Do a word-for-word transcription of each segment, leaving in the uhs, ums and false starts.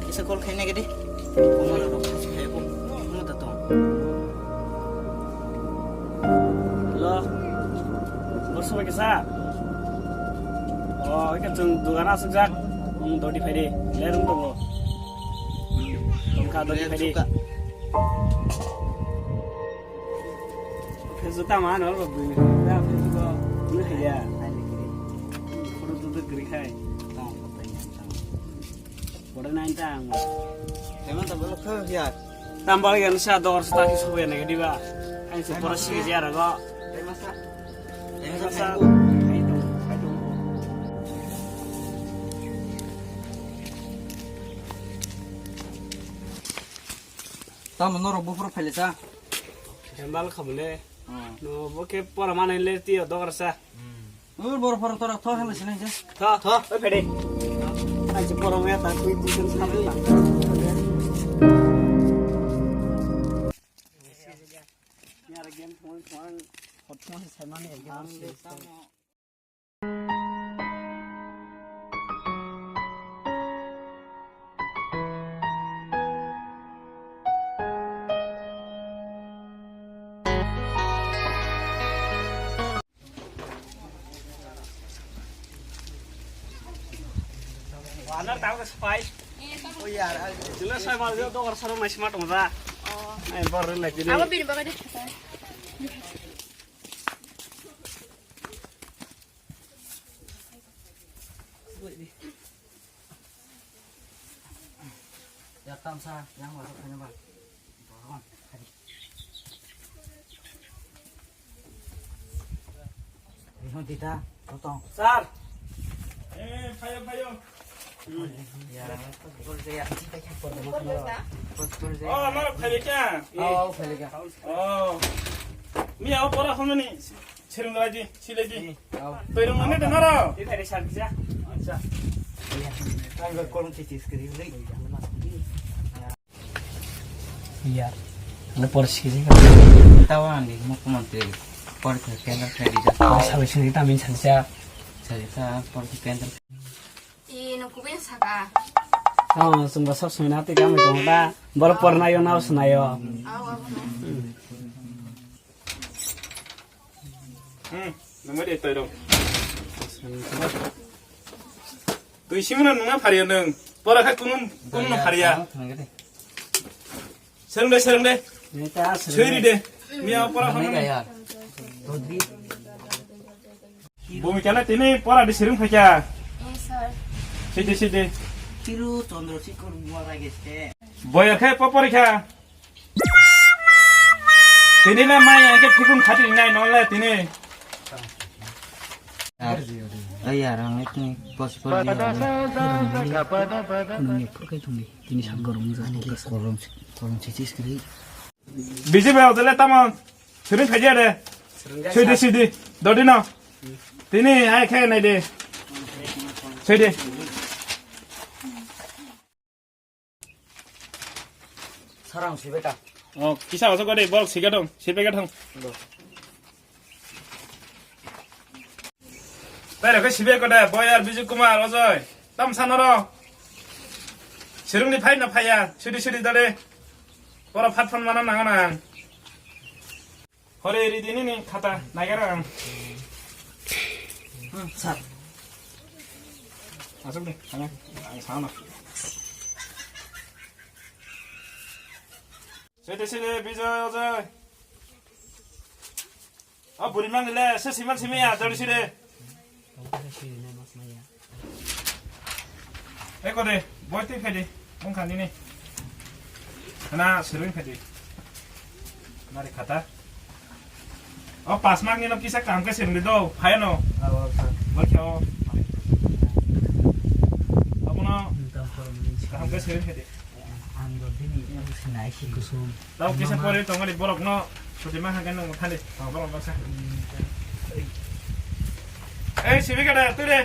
Sa call khaina gede. Omo na rok sa khayo. Omo da tong. Hello. Borso ba kisa? Oh, ika chung dugan asuk jak. Ung dodi phaidi. Lerung tongo. Tongkha dodi phaidi. Facebook tamo ano rok bini. Ya Facebook ko ni haya. Photo tu tu kiri khai. Photo nine ta ang. Teman ta bolo kho ya. Tambal gan sa dor sa ki sobe ne diba. Ai se pora si ya rago. Teman sa. Teman sa. Tamo norok buphuru phailesa. Hembal khamle. Hmm. No, bo khe pora manai le tiyo dogar sa. Hmm. Ur bor pora tora tho hale sinai je. Tho, tho, oi phede. Ai se pora me ta tui tui sen sa. Yar game phone phone. Hot phone se sai mani game. Wanar tau ka spy. Oh yar, jila sai mal jo dogar sarong nai smart mo da. Oh. Ai bor rin lai tini. Abo bini bagai de. Yak tamsa, yang masuk kena bang. Bohong, hari. Rihon tita, totong. Sir. Eh, phayo, phayo. Ya, betul saya. Betul saya. Oh, amar phayo kya? Oh, phayo kya? Oh. Miya, oh, pora hon ni. Serung lagi, si lagi. Toi rung nang de naro. Ini dari sar bisa. Acha. Ang kolong cicis kiri ri. Yar. Ano por sikiri ka? Tawa ang di mukhyamantri por ke kendra khaidi ja. Por sabi sini tamin sancha. Sancha por ke kendra. I no kubin saka. Oh, sumba sab sumina te kami tong da. Bor por nayo nao sunayo. Aw, aw. Hmm, nangma de toi rong. Twi simuna nungna phariya nung. Pora kha kunum kunum phariya. Sereng de, sereng de. Seri de. Miya pora kha nung. Bumi kana tini pora de sereng phakya. Eh, sir. Sidi, sidi. Kiru Chandra Sekhar Muara geste. Boyar khe po porikha. Tini le mai ang khe phikung khati nai no le tini. Ay, ay, arang itu pos pos dia. Kunung ni purkai tungni. Tini sak gorong ja. Kolom, kolom cicis kiri. Biji bai odele tamo. Sering khaji ade. Sidi, sidi. Dodi no. Tini ai khe nai de. Sidi. Sarang sibeka. Oh, kisa oso gode borok sika dong, sibeka thang. Do. Bai rokhe sibeka de, Boyar Bijay Kumar Ojoy. Tam sanoro. Sirung ni phai na phaya, sidi sidi dade. Pora phat phan mana nang nang. Hore ri dini ni khata naigara ang. Hmm, sir. Asuk de, sana, ang sana. Sede sede Bijoy Ojoy. A buri mang le se siman simi ya jori sede. Eko de, boy twi phai de, wng kha nini. Hana, serwng phai de. Nari khata. O, pas mak nino kisa kaham khe serwng de do, phai no. Awa, sir. Boy khe o. Abono kaham khe serwng phai de. Ang do bini sinai si kusum. Tao kisa pore tongani borok no suti ma hagen no thani borok no sa. Ei sibi kada tu de.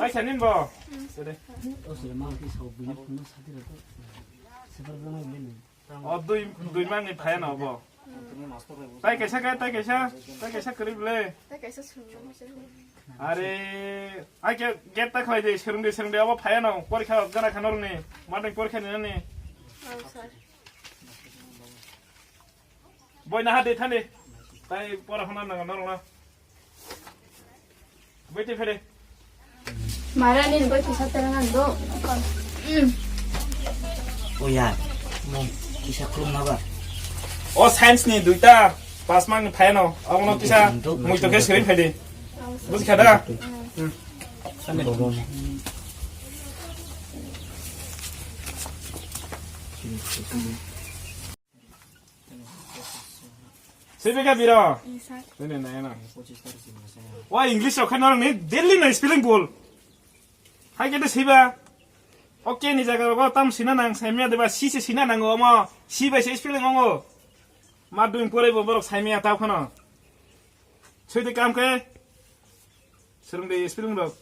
Ai sanin bo. Sede. O sila ma ki sau bini phone sa tira to. Sebar gana bini. O dui dui mangni phaya no bo. Tai kaisa khe, tai kaisa, tai kaisa kwrwi bwle. Tai kaisa swrwngno muchung. Are, ai khe gate ta khlai de, swrwng de, swrwng de, abo phaiya no, porikha gana kha norokni, madai porikha ni nani. Oh, sir. Boi naha de thani, tai pora hona nang norokno. Bete fere. Mara ni bai kisa terang ang do. O ya, mo kisa khulum na ba. O science ni duita pass mark ni phaino, abono kisa muitu khe sering phai di. Buji kha da? Hmm. Sibika biro. Ini nai na. Wa English rok khano ni Delhi na spelling bol. Hai kete siba. Okay ni jaga rogo tam sina nang saimya deba si se sina nango omo. Si bai se spelling ongo. Ma duin pore bo borok saimya tau khano. Sui de kam ke. Serung de spelling rok.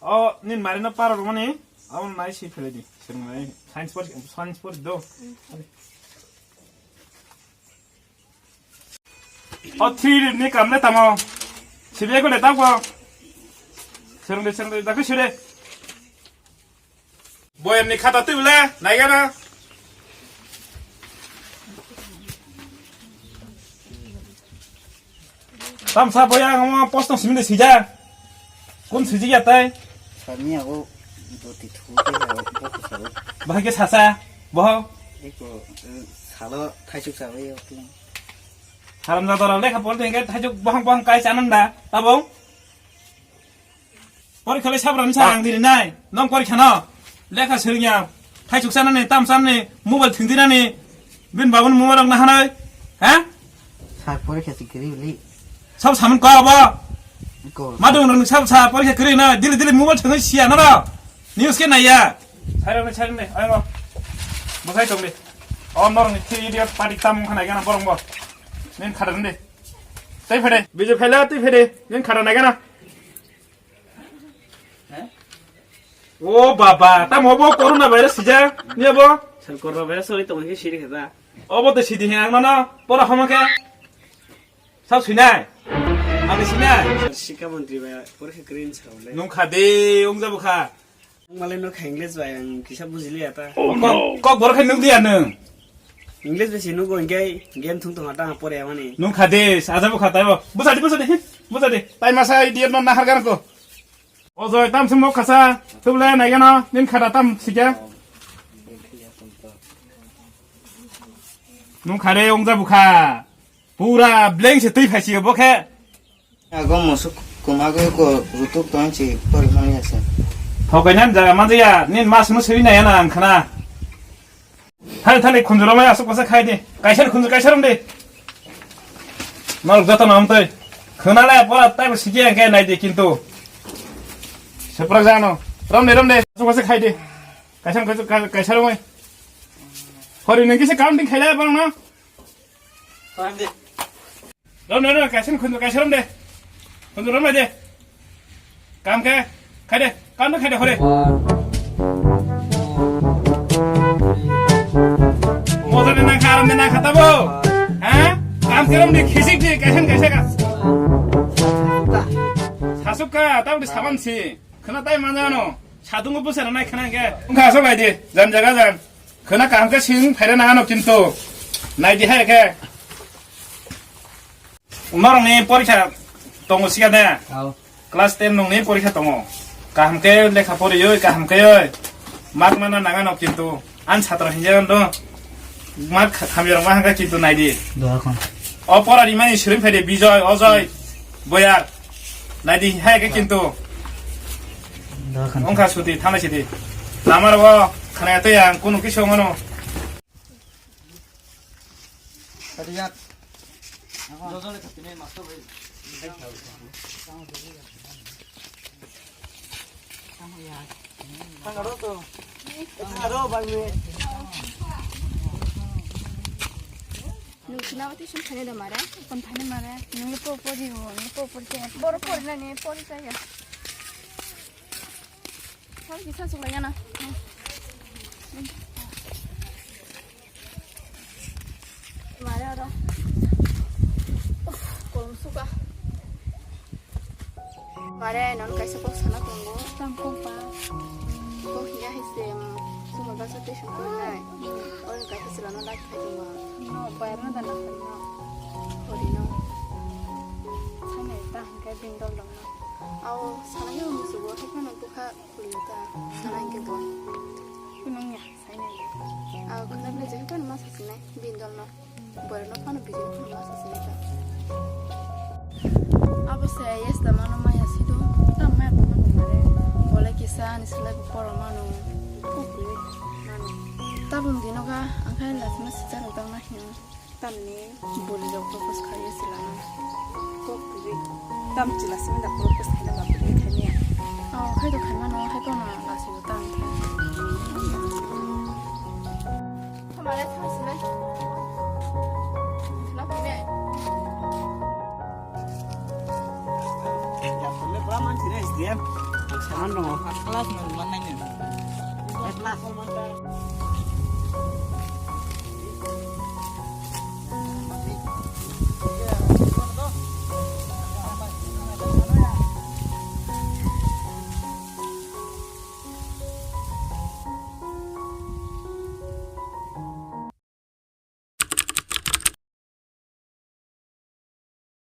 O, nin mari no para romani, abo nai si phele di. Serung nai science por, science por do. O three ni kam le tamo. Sibe ko le tamo. Serung de, serung de, dakhe sire. Boyam ni khata twi bole, naigana. Tamsa boya ang ma post tong simini sija. Kun siji ya tai? Sami ago doti thu ke ago boku sabo. Bahai ke sasa, boho. Eko, eh, salo thaisuk sabo yo. Haram jador lekha pol tengke thaisuk bohang bohang kai chananda, tabung. Porikha le sabra ni sa ang diri nai. Nong porikha no. Lekha swrwngya. Thaisuk sanani, tam sanani, mobile thwng dinani. Bin babun mobile rok nahanai. Ha? Sir, porikha si kwrwi bwli. Sab saman ko abo. Ko. Madung rok sab sa porikha kwrwi na. Dili dili mobile thwngwi siya noro. News ke naiya. Sir ne, sir ne. Ayo. Bosai tong de. O norok ni three idiot party tam khana gana borong bo. Nin khada de. Tai phede. Biju phela tai phede. Nin khada nai gana. O baba, tamo bo corona virus sija, niya bo? Sal corona virus oi tong khe siri khe da. Obo te sidi he ang nono, pora homo khe. Sab sinai? Ang sinai? Sir, Sikha Mantri ba porikha kwrwi ni sao le. Nung kha de, ung jabu kha. Ang malai no kha English bai ang kisa bujili ya ta. Kok, kok borok khe nung diya nung. English besi nugo hingke game thung tong hata pore mani. Nung kha de, aja bo kha tai bo. Busa di, busa di, busa di. Tai masa idiot no nahar gan ko. Ojoi tam simo khasa, tubule naigano, nin khada tam sikya. Nung khare ongja bukha. Pura blank se twi phaisi bo khe. Ago musuk kumago ko rutuk tong chi pori mani ase. Thokai nan jaga manjaya, nin mas musui na yana ang khana. Thani thani khunjuro mai asuk pasa khai di. Kaisar khunju kaisar um di. Norok joto no amtoi. Khwnale pora taibo siki ang khe nai di kintu. Seprak jano. Rom de rom de. Asuk pasa khai di. Kaisar khunju kaisar um mai. Hori nang kisa kam ding khaila bang na. Rom de. Rom de, rom de, kaisa khunju, kaisa rom de. Khunju rom de. Kam khe, khai de, kam de khai de, hore. Moja de nang kha, rom de nang kha tabo. Ha? Kam khe rom de, khisik de, kaisa, kaisa ka. Sasuk ka, tabo de saban si. Khna tai manjano. Sadungo busa nai khna ke. Ungkha so bai de, jan jaga jan. Khna kaham khe sing phaira nangano kintu. Nai di hai khe. Norokni porikha tongo siya de? Ao. Class ten nungni porikha tongo. Kaham khe lekha poriwi, kaham khe oi. Mark mana nangano kintu. An chatra hinjagano. Mark khamjak ma hangka kintu naidi. Doha kon. O pora rimani siring phaidi Bijoy, Ojoy, Boyar. Naidi hai khe kintu. Doha kon. Ongkha suti, thana sidi. Lamar o khana tei ang kunu kisa ngono. Kati yat. Nung sina wati sum thani da mare, kon thani mare, nung po po di ho, nung po po di, boro po na ni po di saya. Thang kisa sung lagi na. Uff, kolom suka. Mare, non kaisa kok sana tongo. Tang kok ba? Kok hiya hai se, um, sumar basa tuition koi nai. Hmm. Oro kaisa chwla no lak khai tongo. No, bayar no dana khai no. Hori no. Sani ta hingke bindol dong no. Aw, sana yo musugo, hai phano bukha khulio ta. Sana hingke bo. Kunung ya, sai nai. Aw, khuna bile je hai phano ma sasinai, bindol no. Borok no phano bijil phano ma sasinai ta. Abo se yes da mano maya sido. Ta maya bo mano mare. Bole kisa ani sila bi poro mano. Kok bi mano. Tabung dino ga angkhe lasima sijak rok tang na hin. Tamni boli rok propose khai ye sila no. Kok bi tam chila simi da propose khai na ba bi khai ni. Oh, khai do khai mano, khai kono lasi bo tang khe. Thamale thang sinai. Thla pine. Yaphurle bra man sinai S D M. Ang saman dong. Class man man nai ni. Class man ta.